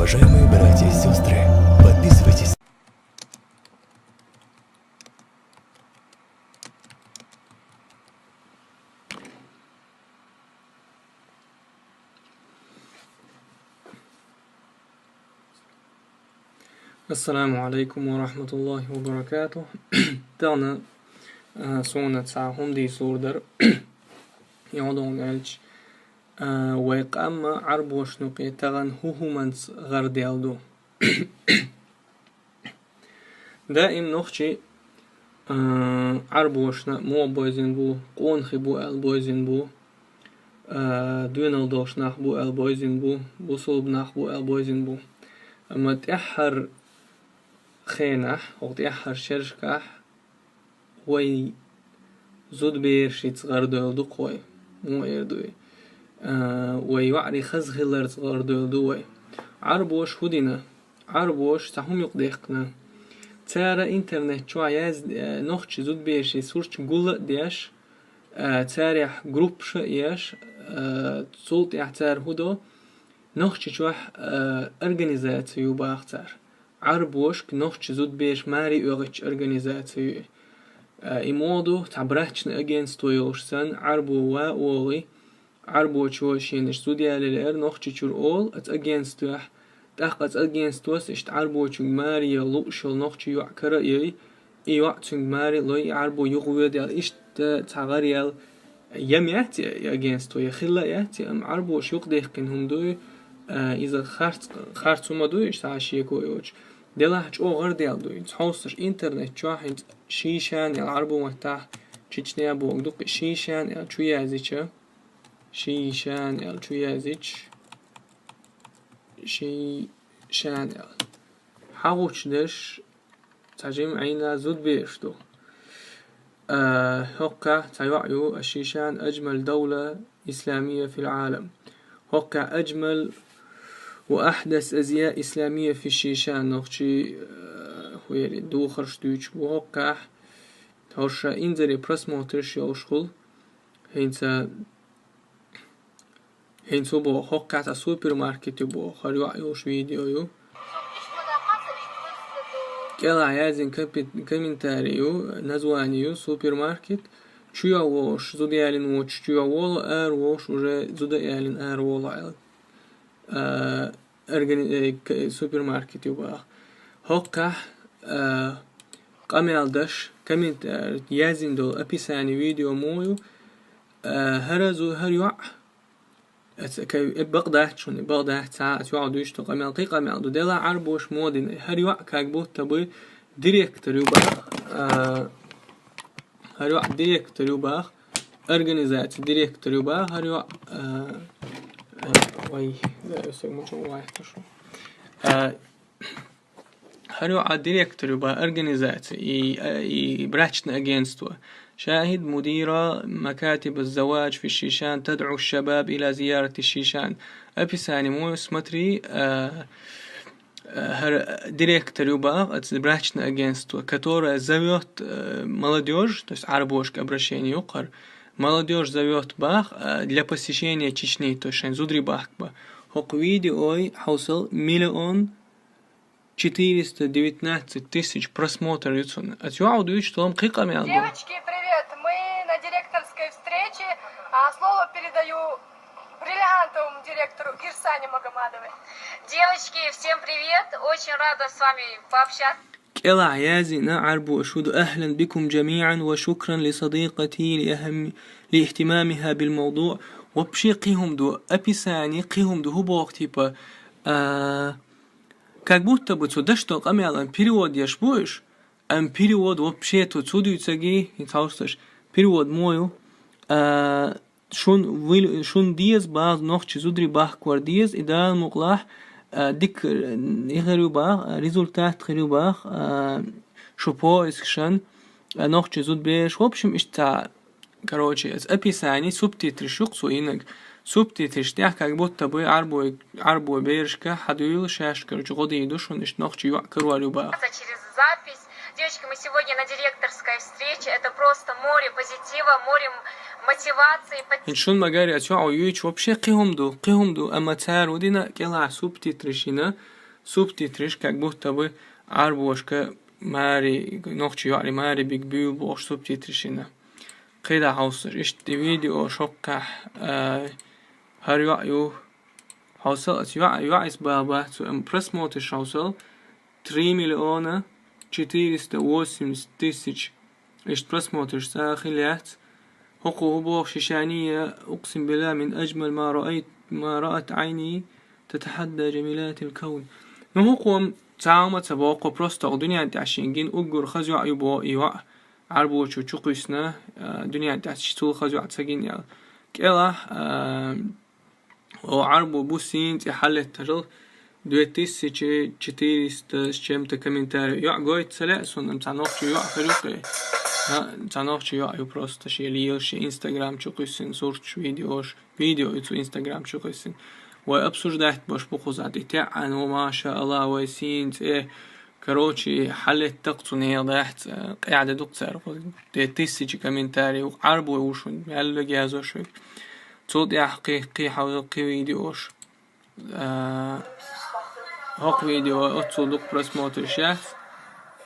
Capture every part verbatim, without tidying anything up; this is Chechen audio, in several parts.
Уважаемые братья и сестры, подписывайтесь. السلام عليكم ورحمة الله وبركاته. Тахана, а, суна цхьа хӀума дийцалур дара. Йодон аьлча, а, вай къам Ӏарбошна юкъе тахана хӀу-хӀуманца гӀардаьлла ду. Даим нохчий, а, Ӏарбошна муха бовзийна бу, къонахий бу аьлла бовзийна бу, а, доьналла долуш нах бу аьлла бовзийна бу, бусалба нах бу аьлла бовзийна бу. Амма тӀаьххьара хенахь, хӀокху тӀаьххьара шерашкахь вай зудаберашца гӀардойла ду-кх вай. Муха эр ду и? А, вай йоӀарий хаза хиларца гӀардойла ду вай. Ӏарбоша хӀу дина? Ӏарбоша цхьа хӀума юкъадаьккхина. Цара интернет чохь яз-, э, нохчий зудаберийн сурташ гул а деш, э, царех группаш а еш, э, цул тӀаьхьа цара хӀу до? Нохчийчохь, э, организаци ю баха цара. Ӏарбошка нохчий зудабераш маре оьгӀучу организаци ю и. Э, и муха ду, цхьа брачный агентство йолуш санна, Ӏарбо ван а вогӀий, Ӏарбочо шена иштта зуда ялийтар Нохчийчуьра олу оцу агентствехь. ТӀаккха оцу агентствос иштта Ӏарбочуьнга маре яла лууш йолу нохчи йоӀ кара а йой, и йоӀ цуьнга маре а лой, и Ӏарбо юхавоьду аьлла, иштта цхьа гӀараяьлла ям яц и агентство, я хилла а яц и, амма Ӏарбоша юкъадаьккхина хӀума ду и, а, иза харц, харц хӀума ду и, иштта цхьа шеко йоцуш. Делахь чӀогӀа гӀардаьлла ду и. Хьовсаш интернет чохь хӀинца Шишан аьлла Ӏарбойн маттахь, Чечня бохург ду-кх и, Шишан аьлла чу яздича, Шишан аьлла чу яздича, Шишан аьлла. Хьагучудеш цхьа жимма Ӏийна зудабераш ду. А, хӀокхахь цхьа йоӀ ю, а, Шишан ажмал давла исламия фил Ӏалам. ХӀокхахь ажмал ва ахьдас азъя исламия фи Шишан нохчий, а, хӀу яри духарш дуьйцуш бу хӀокхахь. ХӀорш инзаре просмотраш йолуш хуьлу. ХӀинца, хӀинца хӀу боху, хӀокхахь цхьа супермаркет ю боху, хӀара йоӀ йолуш видео ю. КӀелахь яздина компи-, комментарий ю, название ю, супермаркет. Чу йогӀу волуш, зуда ялийна воцуш чу йогӀу волу, ара волуш уже зуда ялийна ара волу аьлла. А, органи-, э, к-, супермаркет ю баха. ХӀокхахь, а, къамел даш, коммент-, а, яздина долу описание видео муха ю, а, хӀара зу-, хӀара йоӀ, аца, ка-, э, бакъ дац шуна, бакъ дац, цхьа а, аса йоӀ дуьйцу къамел, кхин къамел ду, делахь Ӏарбоша муха дина, хӀара йоӀ как будто бы директор ю баха, а, ХӀара йоӀ директор ю баха, организаци директор ю баха, хӀара йоӀ, а, а, ой, да, я всё мучу, ой, хорошо. А, хӀара йоӀ директор ю баха организаци и, а, и брачное агентство. شاهد مدير مكاتب الزواج في الشيشان تدعو الشباب إلى زيارة الشيشان. Описание мой смотри, а, Э, хӀара директор ю баха, оцу брачное агентство, которое зовёт, э, молодёжь, то есть Ӏарбошка обращение ю кхара, молодёжь зовёт баха, э, для посещения Чечни, то есть шайн зударий бахка бан. ХӀокху видеой хьовсал миллион четыреста девятнадцать тысяч просмотр ю цунна. Оцу йоӀа дуьйцу тхо-м кхин къамел ду. Девочки, привет! Мы на директорской встрече. А, слово передаю бриллиантовому директору Гирсане Магомадовой. Девочки, всем привет! Очень рада с вами пообщаться. КӀелахь яздина Ӏарбоша хӀу ду: أهلا بكم جميعا وشكرا لصديقتي لأهم-، لاهتمامها بالموضوع. Вообще кхин хӀума ду, описание кхин хӀума ду, хӀу боху, типа, а, как будто бы цу дашдолу къамелан перевод еш бу уьш, амма перевод вообще цу, цу дуьйцаги, хӀинца хьовсалаш, перевод муха ю, а, Шун вил-, шун деза баха нохчи зударий бахкор деза, и Дала мукъалахь, а, дика, а, и хир ю баха, а, результат хир ю баха, а, шу поискашан, а, нохчи зудбераш. В общем, иштта, короче, оцу описание, субтитраш ю-кх цо йинарг. Субтитраш тӀехь как будто бы Ӏарбой, Ӏарбой берашка хьадуьйла шаьш, короче, гӀо дийр ду шуна, иштта нохчи йоӀ карор ю баха. Через запись. Девочки, мы сегодня на директорской встрече. Это просто море позитива, море м-, мотивации. Под- ХӀинца шуна ма-гарра, аса йоӀ юьйцу вообще кхин хӀума ду, кхин хӀума ду, амма цара хӀу дина, кӀелахь субтитраш йина, субтитраш, как будто бы Ӏарбошка маре, нохчий йоӀаре маре бигбуьйлу бохуш субтитраш йина. КхидӀа хьовсуш, иштта и видео шоккхахь, а, хӀара йоӀ ю, хьовсал, аса йоӀ, йоӀ аса бала бац, ам просмотраш хьовсал, три миллиона четыреста восемьдесят тысяч. Иштта просмотраш цӀа хила яц. ХӀокхо хӀун боху шишания, أقسم بالله من أجمل ما رأيت، ما رأت عيني تتحدى جميلات الكون. Ну, хӀокхо-м цхьа хӀума ца боху, просто дуьнен тӀехь шен гина уггар хаза йоӀ ю боху и йоӀ. Ӏарбочо чукхоьссина, а, дуьнен тӀехь цул хаза йоӀ ца гина аьлла. КӀелахь, а, О, Ӏарбо бу сийна цӀе хьаллеттарал, две тысячи четыреста с чем-то комментарий. ЙоӀ гойту ца лаьа суна, цхьа нохчий йоӀ хир ю кхе. А, цхьа нохчий йоӀ ю просто шен лелаш, шен Instagram чу кхуьссина сурташ, видеош, видео ю цу Instagram чу кхуьссина. Вай обсуждать беш бу кхузахь тӀе теӀан, о, маша Аллах, вай сийна цӀе. Короче, хьаллетта-кх цу нехан дахьца, къаьхьа де ду-кх цара. Две тысячи комментарий, Ӏарбой ву шуна, мел вега язо шуьга. Цул тӀаьхьа кхин, кхин хьовзал кхин видеош. А, хӀокху видео оццул дукха просмотраш яц,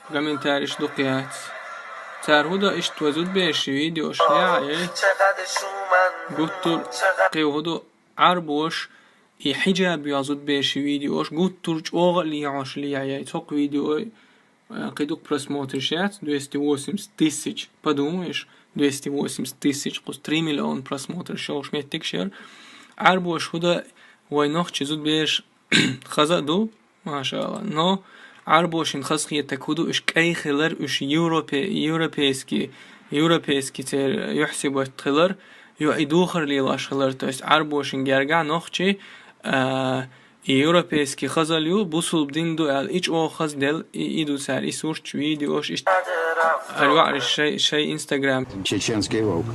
комментариш дукха яц. Цара хӀун до иштта вай зудберши видеош леӀа, эй? Гуттар кхин хӀун до Ӏарбош и хьиджаб йола зудберши видеош гуттар чӀогӀа а леӀош леӀа, эй? Цхьа видео, а, кхин дукха просмотраш яц, двести восемьдесят тысяч. Подумаешь, двести восемьдесят тысяч, кхуза три миллиона просмотраш йолуш меттигаш яра. Ӏарбош хӀун до вай нохчий зудберш хаза а ду, маша Аллах. Но Ӏарбошна хазахетарг хӀун ду, уьш кӀай хилар, уьш европе-, европейский, европейский церан юьхь-сибат хилар, ю и духар лелош хилар, то есть Ӏарбошна гергахь нохчий, а, и европейский хазал ю, бусулба дин ду аьлла, и чӀогӀа хазделла, и, и ду цара, и сурташ, видеош, иштта. Ара ваӀараш шай, шай Instagram. Чеченский волк.